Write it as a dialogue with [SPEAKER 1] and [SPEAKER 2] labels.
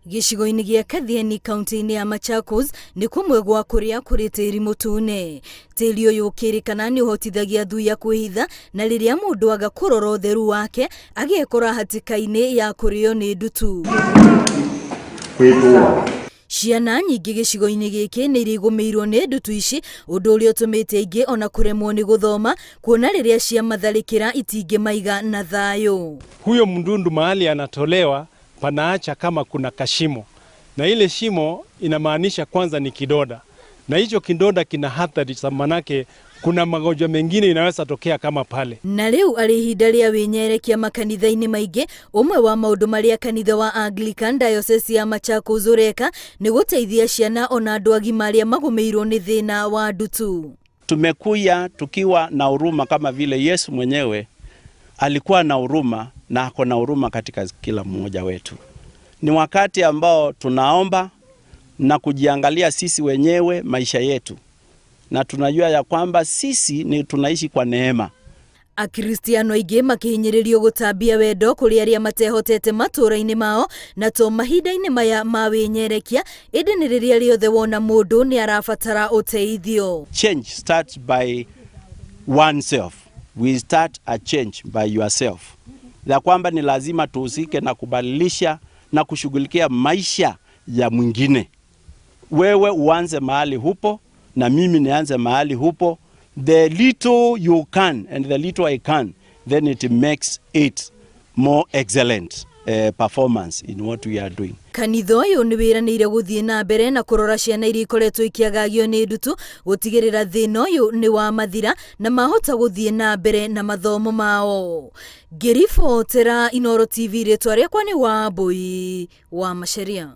[SPEAKER 1] Gĩcigo-inĩ gĩa Kathiani kaunti-inĩ ya Machakos nĩ kũmwe gwa kũrĩa kũrĩ tĩri mũtune. Tĩri ũyũ ũkĩrĩkana nĩ ũhotithagia thuya kwĩhitha na rĩrĩa mũndũ aga kũrora ũtheru wake agekora hatĩka-inĩ ya kũrĩo nĩ ndutu. Ciana nyingĩ gĩcigo-inĩ gĩkĩ nĩ iria igũmĩirwo nĩ ndutu ici, ũndũ ũrĩa ũtũmĩte aingĩ ona kũremwo nĩ gũthoma, kuona rĩrĩa ciamatharĩkĩra itingĩmaiga na thayũ.
[SPEAKER 2] Huyo mdundu mahali anatolewa panaacha kama kuna kashimo, na ile shimo inamaanisha kwanza ni kidonda, na hicho kidonda kina hatari, manake kuna magonjwa mengine inaweza tokea kama pale.
[SPEAKER 1] Na rĩu arĩ ihinda rĩa wĩnyerekia makanitha-inĩ maingĩ, ũmwe wa maũndũ marĩa kanitha wa Anglican Diocese ya Machakos ũreka nĩ gũteithia ciana ona andũ agima arĩa magũmĩirwo nĩ thĩna wa ndutu.
[SPEAKER 3] Tumekuja tukiwa na huruma kama vile Yesu mwenyewe alikuwa na huruma na ako na huruma katika kila mmoja wetu. Ni wakati ambao tunaomba na kujiangalia sisi wenyewe maisha yetu, na tunajua ya kwamba sisi ni tunaishi kwa neema.
[SPEAKER 1] Akristiano aingĩ makĩhinyĩrĩrio gũtambia wendo kũrĩ arĩa matehotete matũũra-inĩ mao na to mahinda-inĩ maya ma wĩnyerekia ĩndĩ nĩ rĩrĩa rĩothe wona mũndũ nĩ arabatara ũteithio.
[SPEAKER 3] Change starts by oneself. We start a change by yourself. Ya kwamba ni lazima tuhusike na kubadilisha na kushughulikia maisha ya mwingine. Wewe uanze mahali hupo na mimi nianze mahali hupo. The little you can and the little I can, then it makes it more excellent performance in what we are doing.
[SPEAKER 1] Kanitha ũyũ nĩ wĩranĩire gũthiĩ na mbere na kũrora ciana iria ikoretwo ikĩagagio nĩ ndutu gũtigĩrĩra thĩna ũyũ nĩ wa mathira na mahota gũthiĩ na mbere na mathomo mao. Ngĩribotera Inooro TV rĩtwa rĩakwa nĩ Wambui wa Macharia.